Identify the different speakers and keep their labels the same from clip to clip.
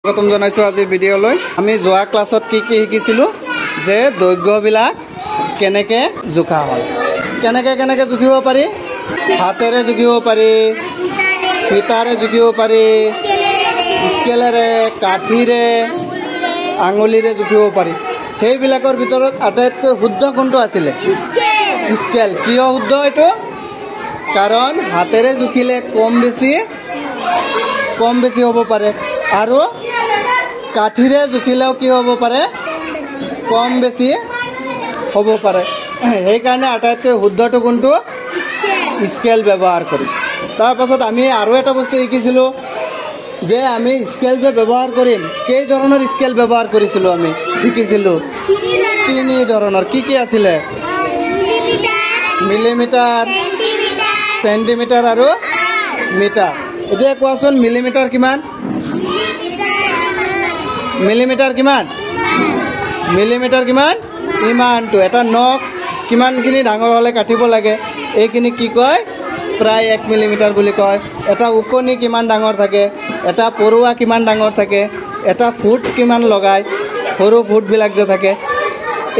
Speaker 1: স্বাগতম জনাইছোঁ আজিৰ ভিডিঅ'লৈ। আমি যোৱা ক্লাছত কি কি শিকিছিলোঁ যে দৈৰ্ঘ্যবিলাক কেনেকৈ জোখা হয়, কেনেকৈ কেনেকৈ জুখিব পাৰি, হাতেৰে জুখিব পাৰি, ফিতাৰে জুখিব পাৰি, স্কেলেৰে, কাঠিৰে, আঙুলিৰে জুখিব পাৰি। সেইবিলাকৰ ভিতৰত আটাইতকৈ শুদ্ধ কোনটো আছিলে? স্কেল। কিয় শুদ্ধ এইটো? কাৰণ হাতেৰে জুখিলে কম বেছি হ'ব পাৰে, আৰু কাঠিৰে জুখিলেও কি হ'ব পাৰে, কম বেছি হ'ব পাৰে। সেইকাৰণে আটাইতকৈ শুদ্ধটো কোনটো? স্কেল ব্যৱহাৰ কৰি। তাৰপাছত আমি আৰু এটা বস্তু শিকিছিলোঁ যে আমি স্কেল যে ব্যৱহাৰ কৰিম, কেই ধৰণৰ স্কেল ব্যৱহাৰ কৰিছিলোঁ আমি শিকিছিলোঁ? তিনি ধৰণৰ। কি কি আছিলে? মিলিমিটাৰ, চেণ্টিমিটাৰ আৰু মিটাৰ। এতিয়া কোৱাচোন মিলিমিটাৰ কিমান? মিলিমিটাৰ কিমান? মিলিমিটাৰ কিমান? ইমানটো। এটা নখ কিমানখিনি ডাঙৰ হ'লে কাটিব লাগে, এইখিনি কি কয়? প্ৰায় 1 মিলিমিটাৰ বুলি কয়। এটা ওকণি কিমান ডাঙৰ থাকে, এটা পৰুৱা কিমান ডাঙৰ থাকে, এটা ফুট কিমান লগায়, সৰু ফুটবিলাক যে থাকে,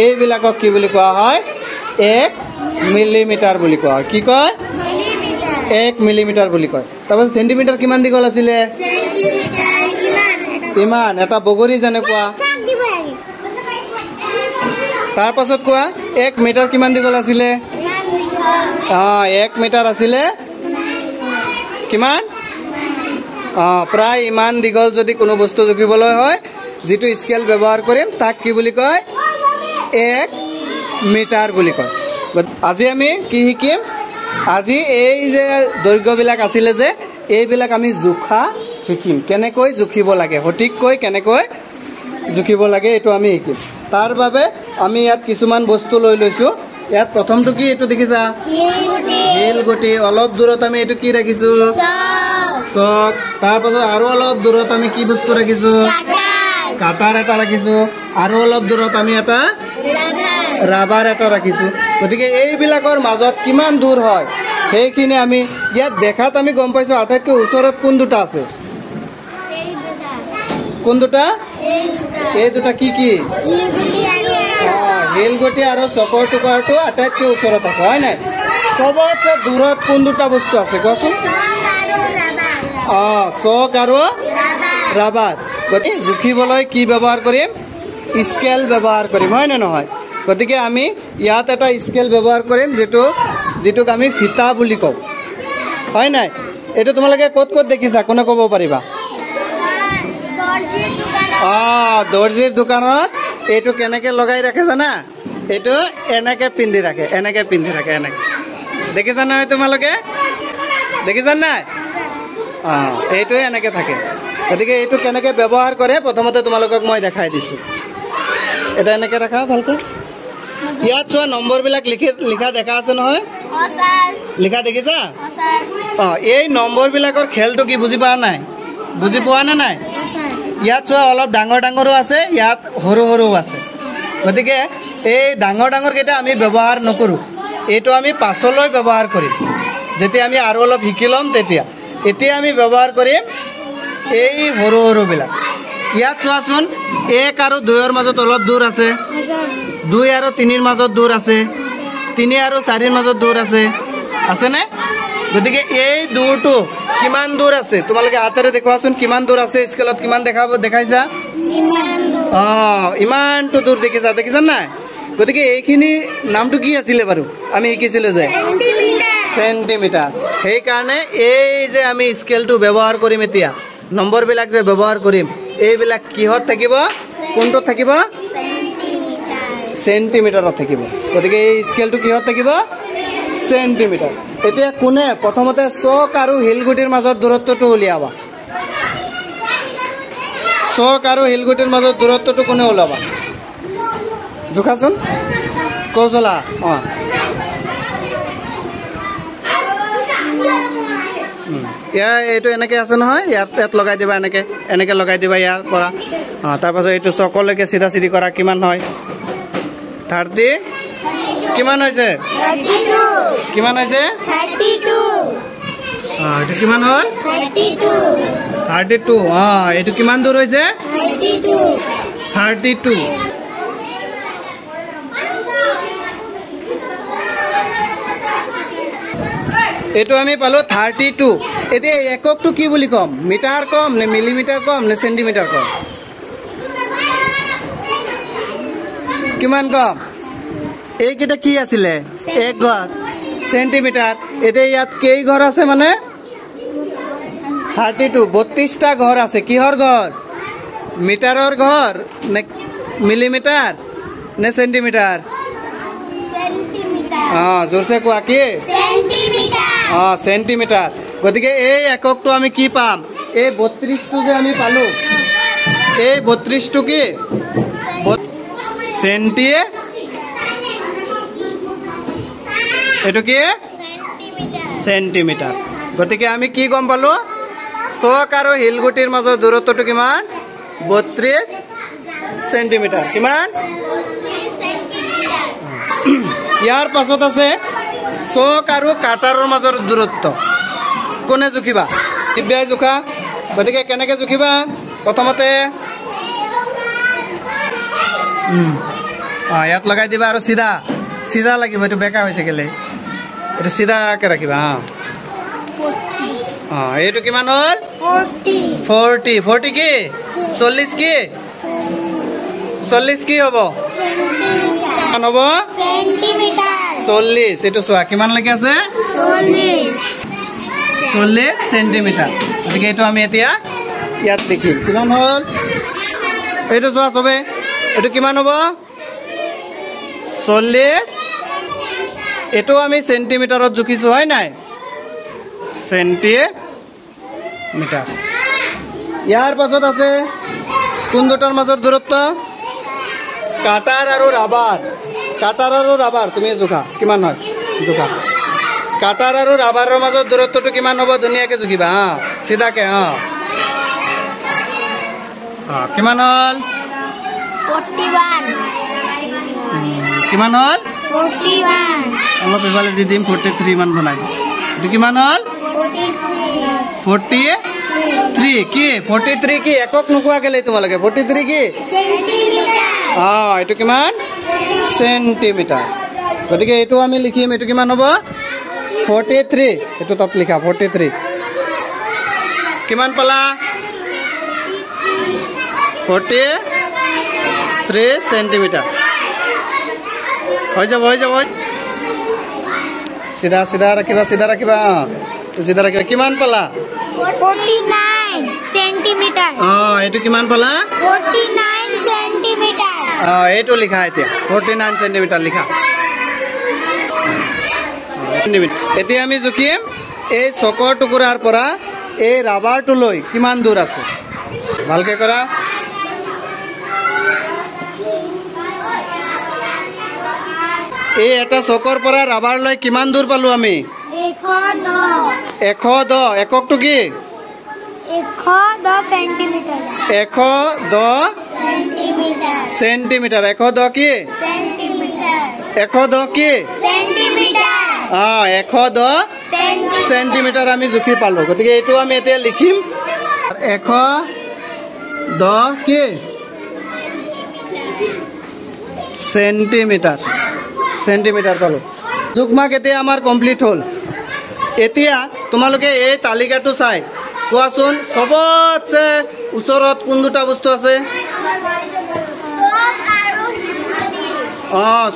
Speaker 1: এইবিলাকক কি বুলি কোৱা হয়? 1 মিলিমিটাৰ বুলি কোৱা হয়। কি কয়? 1 মিলিমিটাৰ বুলি কয়। তাৰপাছত চেণ্টিমিটাৰ কিমান দীঘল আছিলে? ইমান, এটা বগৰী যেনেকুৱা। তাৰপাছত কোৱা 1 মিটাৰ কিমান দীঘল আছিলে? 1 মিটাৰ আছিলে কিমান? প্ৰায় ইমান দীঘল যদি কোনো বস্তু জুখিবলৈ হয়, যিটো স্কেল ব্যৱহাৰ কৰিম তাক কি বুলি কয়? 1 মিটাৰ বুলি কয়। আজি আমি কি শিকিম? আজি এই যে দৈৰ্ঘ্যবিলাক আছিলে যে, এইবিলাক আমি জোখা শিকিম। কেনেকৈ জুখিব লাগে, সঠিককৈ কেনেকৈ জুখিব লাগে, এইটো আমি শিকিম। তাৰ বাবে আমি ইয়াত কিছুমান বস্তু লৈ লৈছোঁ। ইয়াত প্ৰথমটো কি? এইটো দেখিছা, শিলগুটি। অলপ দূৰত আমি এইটো কি ৰাখিছোঁ? চক। তাৰপাছত আৰু অলপ দূৰত আমি কি বস্তু ৰাখিছোঁ? কাটাৰ এটা ৰাখিছোঁ। আৰু অলপ দূৰত আমি এটা ৰাবাৰ এটা ৰাখিছোঁ। গতিকে এইবিলাকৰ মাজত কিমান দূৰ হয় সেইখিনি আমি ইয়াত দেখাত আমি গম পাইছোঁ। আটাইতকৈ ওচৰত কোন দুটা আছে? কোন দুটা? এই দুটা কি কি? শিলগুটি আৰু চকৰ টুকুৰাটো আটাইতকৈ ওচৰত আছে, হয় নাই? চবতছে দূৰত কোন দুটা বস্তু আছে কোৱাচোন? চক আৰু ৰাবাৰ। গতিকে জুখিবলৈ কি ব্যৱহাৰ কৰিম? স্কেল ব্যৱহাৰ কৰিম, হয় নে নহয়? গতিকে আমি ইয়াত এটা স্কেল ব্যৱহাৰ কৰিম, যিটোক আমি ফিতা বুলি কওঁ, হয় নাই? এইটো তোমালোকে ক'ত ক'ত দেখিছা? কোনে ক'ব পাৰিবা? দৰ্জিৰ দোকানত এইটো কেনেকে লগাই ৰাখে জানা? এইটো এনেকে পিন্ধি ৰাখে, এনেকে পিন্ধি ৰাখে, এনেকে। দেখিছা নহয় তোমালোকে? দেখিছা নাই? এইটোৱে এনেকে থাকে। গতিকে এইটো কেনেকে ব্যৱহাৰ কৰে প্ৰথমতে তোমালোকক মই দেখাই দিছোঁ। এটা এনেকে ৰাখা ভালকৈ। ইয়াত চোৱা নম্বৰবিলাক লিখা দেখা আছে নহয়? লিখা দেখিছা? এই নম্বৰবিলাকৰ খেলটো কি বুজি পোৱা নাই? বুজি পোৱা নে নাই? ইয়াত চোৱা অলপ ডাঙৰ ডাঙৰো আছে, ইয়াত সৰু সৰুও আছে। গতিকে এই ডাঙৰ ডাঙৰকেইটা আমি ব্যৱহাৰ নকৰোঁ, এইটো আমি পাছলৈ ব্যৱহাৰ কৰিম, যেতিয়া আমি আৰু অলপ শিকি ল'ম তেতিয়া। এতিয়া আমি ব্যৱহাৰ কৰিম এই সৰু সৰুবিলাক। ইয়াত চোৱাচোন 1 আৰু 2ৰ মাজত অলপ দূৰ আছে, 2 আৰু 3ৰ মাজত দূৰ আছে, 3 আৰু 4ৰ মাজত দূৰ আছে, আছেনে? গতিকে এই দূৰটো কিমান দূৰ আছে তোমালোকে হাতেৰে দেখুৱাচোন, কিমান দূৰ আছে? স্কেলত কিমান দেখাইছা? ইমানটো দূৰ দেখিছা, দেখিছা নাই? গতিকে এইখিনি নামটো কি আছিলে বাৰু? আমি শিকিছিলোঁ যে চেণ্টিমিটাৰ। সেইকাৰণে এই যে আমি স্কেলটো ব্যৱহাৰ কৰিম এতিয়া, নম্বৰবিলাক যে ব্যৱহাৰ কৰিম, এইবিলাক কিহত থাকিব? কোনটোত থাকিব? চেণ্টিমিটাৰত থাকিব। গতিকে এই স্কেলটো কিহত থাকিব? চেণ্টিমিটাৰ। এতিয়া কোনে প্ৰথমতে চক আৰু শিলগুটিৰ মাজত দূৰত্বটো উলিয়াবা? চক আৰু শিলগুটিৰ মাজত দূৰত্বটো কোনে ওলাবা? জোখাচোন কৌশলা। ইয়াৰ এইটো এনেকৈ আছে নহয়, ইয়াত লগাই দিবা, এনেকৈ এনেকৈ লগাই দিবা ইয়াৰ পৰা। তাৰপাছত এইটো চকলৈকে চিধা চিধি কৰা কিমান হয়? 30 কিমান হৈছে? কিমান হৈছে?
Speaker 2: 32।
Speaker 1: এইটো কিমান হ'ল? 32। এইটো কিমান দূৰ হৈছে? 32। এইটো আমি পালো 32। এতিয়া এককটো কি বুলি ক'ম? মিটাৰ কম নে মিলিমিটাৰ কম নে চেণ্টিমিটাৰ কম? কিমান কম? এইকেইটা কি আছিলে? এক ঘৰ চেণ্টিমিটাৰ। এতিয়া ইয়াত কেই ঘৰ আছে মানে? 32, 32টা ঘৰ আছে। কিহৰ ঘৰ? মিটাৰৰ ঘৰ নে মিলিমিটাৰ নে চেণ্টিমিটাৰ? জোৰছে কোৱা, কি? চেণ্টিমিটাৰ। গতিকে এই এককটো আমি কি পাম? এই 32টো যে আমি পালো, এই 32টো কি? চেণ্টি, এইটো কি? চেণ্টিমিটাৰ। গতিকে আমি কি গম পালো? চক আৰু শিলগুটিৰ মাজৰ দূৰত্বটো কিমান? 32 চেণ্টিমিটাৰ। কিমান? ইয়াৰ পাছত আছে চক আৰু কাটাৰৰ মাজৰ দূৰত্ব। কোনে জুখিবা? দিব্যাই জোখা। গতিকে কেনেকে জুখিবা? প্ৰথমতে ইয়াত লগাই দিবা আৰু চিধা চিধা লাগিব। এইটো বেকা হৈছে কেলে? এইটো চিধাকে ৰাখিবা। এইটো কিমান হ'ল? 40। 40 কি? 40 কি? 40 কি হ'ব? কিমান হ'ব? 40। এইটো চোৱা কিমান লাগি আছে? 40 চেণ্টিমিটাৰ। গতিকে এইটো আমি এতিয়া ইয়াত লিখিম। কিমান হ'ল? এইটো চোৱা চবে, এইটো কিমান হ'ব? 40। এইটো আমি চেণ্টিমিটাৰত জুখিছো, হয় নাই? চেণ্টিমিটাৰ। ইয়াৰ পাছত আছে কোন দুটাৰ মাজৰ দূৰত্ব? কাটাৰ আৰু ৰাবাৰ। কাটাৰ আৰু ৰাবাৰ তুমি জোখা কিমান হয়? জোখা। কাটাৰ আৰু ৰাবাৰৰ মাজৰ দূৰত্বটো কিমান হ'ব? ধুনীয়াকে জুখিবা। চিধাকে। কিমান হ'ল? কিমান হ'ল? অলপ ইফালে দি দিম, 43 মান বনাই দিছো। এইটো কিমান হ'ল? 43 কি? 43 কি? একক নোকোৱা কেলে তোমালোকে? 43 কি? এইটো কিমান? চেণ্টিমিটাৰ। গতিকে এইটো আমি লিখিম, এইটো কিমান হ'ব? 43। এইটো তাত লিখা 43। কিমান পালা? 43 চেণ্টিমিটাৰ। হৈ যাব, হৈ যাব। চিধা চিধা ৰাখিবা, চিধা ৰাখিবা। চিধা ৰাখিবা। কিমান পালা?
Speaker 2: 49 চেণ্টিমিটাৰ।
Speaker 1: এইটো কিমান পালা?
Speaker 2: 49 চেণ্টিমিটাৰ।
Speaker 1: এইটো লিখা এতিয়া 49 চেণ্টিমিটাৰ লিখা। এতিয়া আমি জুখিম এই চকৰ টুকুৰাৰ পৰা এই ৰাবাৰটোলৈ কিমান দূৰ আছে। ভালকে কৰা। এই এটা চকৰ পৰা ৰাবাৰলৈ কিমান দূৰ পালো আমি? 110। এককটো কি?
Speaker 2: 110 চেণ্টিমিটাৰ।
Speaker 1: 110 চেণ্টিমিটাৰ। 110 কি? 110 কি? 110 চেণ্টিমিটাৰ আমি জুখি পালো। গতিকে এইটো আমি এতিয়া লিখিম 110 কি? চেণ্টিমিটাৰ। চেণ্টিমিটাৰ পালো। জোখমাখ এতিয়া আমাৰ কমপ্লিট হ'ল। এতিয়া তোমালোকে এই তালিকাটো চাই কোৱাচোন, চবতছে ওচৰত কোন দুটা বস্তু আছে?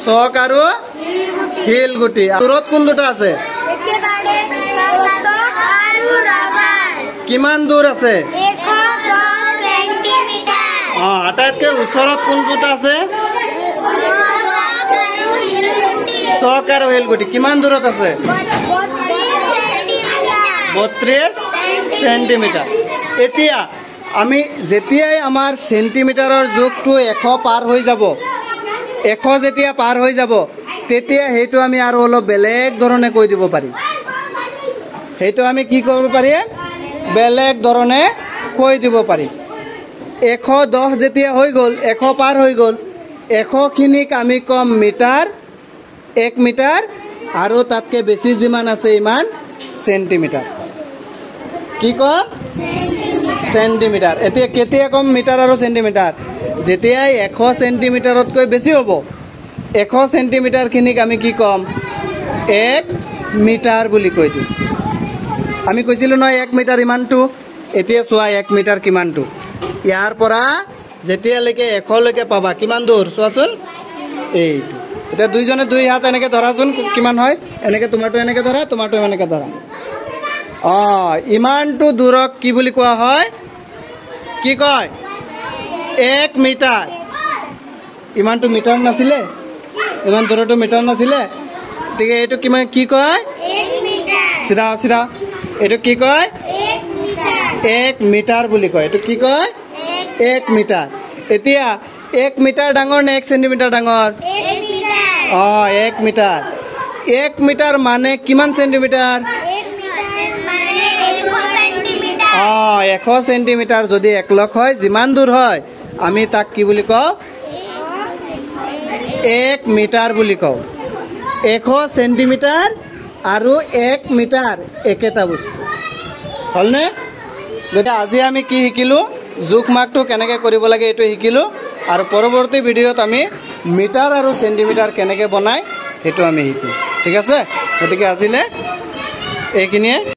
Speaker 1: চক আৰু শিলগুটি। দূৰত কোন দুটা আছে? কিমান দূৰ আছে? আটাইতকৈ ওচৰত কোন দুটা আছে? চক আৰু শিলগুটি। কিমান দূৰত আছে? 32 চেণ্টিমিটাৰ। এতিয়া আমি যেতিয়াই আমাৰ চেণ্টিমিটাৰৰ জোখটো 100 পাৰ হৈ যাব, 100 যেতিয়া পাৰ হৈ যাব, তেতিয়া সেইটো আমি আৰু অলপ বেলেগ ধৰণে কৈ দিব পাৰিম। সেইটো আমি কি কৰিব পাৰিম? বেলেগ ধৰণে কৈ দিব পাৰিম। 110 যেতিয়া হৈ গ'ল, 100 পাৰ হৈ গ'ল, 100খিনিক আমি কম মিটাৰ, 1 মিটাৰ, আৰু তাতকৈ বেছি যিমান আছে ইমান চেণ্টিমিটাৰ। কি ক'ম? চেণ্টিমিটাৰ। এতিয়া কেতিয়া ক'ম মিটাৰ আৰু চেণ্টিমিটাৰ? যেতিয়াই 100 চেণ্টিমিটাৰতকৈ বেছি হ'ব, 100 চেণ্টিমিটাৰখিনিক আমি কি ক'ম? 1 মিটাৰ বুলি কৈ দিম। আমি কৈছিলোঁ নহয় 1 মিটাৰ ইমানটো। এতিয়া চোৱা 1 মিটাৰ কিমানটো। ইয়াৰ পৰা যেতিয়ালৈকে 100লৈকে পাবা কিমান দূৰ চোৱাচোন, এইটো। এতিয়া দুইজনে দুই হাত এনেকৈ ধৰাচোন, কিমান হয়? এনেকৈ তোমাৰটো এনেকৈ ধৰা, তোমাৰটো এনেকৈ ধৰা। অঁ, ইমানটো দূৰক কি বুলি কোৱা হয়? কি কয়? 1 মিটাৰ। ইমানটো মিটাৰ নাছিলে, ইমান দূৰতো মিটাৰ নাছিলে। গতিকে এইটো কিমান কি কয়? চিধা চিধা, এইটো কি কয়? 1 মিটাৰ বুলি কয়। এইটো কি কয়? 1 মিটাৰ। এতিয়া 1 মিটাৰ ডাঙৰ নে 1 চেণ্টিমিটাৰ ডাঙৰ? অঁ, 1 মিটাৰ। 1 মিটাৰ মানে কিমান চেণ্টিমিটাৰ? অঁ, 100 চেণ্টিমিটাৰ যদি 1 লাখ হয়, যিমান দূৰ হয় আমি তাক কি বুলি কওঁ? 1 মিটাৰ বুলি কওঁ। 100 চেণ্টিমিটাৰ আৰু 1 মিটাৰ একেটা বস্তু হ'লনে? গতিকে আজি আমি কি শিকিলোঁ? জোখ মাখটো কেনেকৈ কৰিব লাগে এইটো শিকিলোঁ। আৰু পৰৱৰ্তী ভিডিঅ'ত আমি মিটাৰ আৰু চেণ্টিমিটাৰ কেনেকৈ বনায় সেইটো আমি শিকিম। ঠিক আছে? গতিকে আজিলৈ এইখিনিয়ে।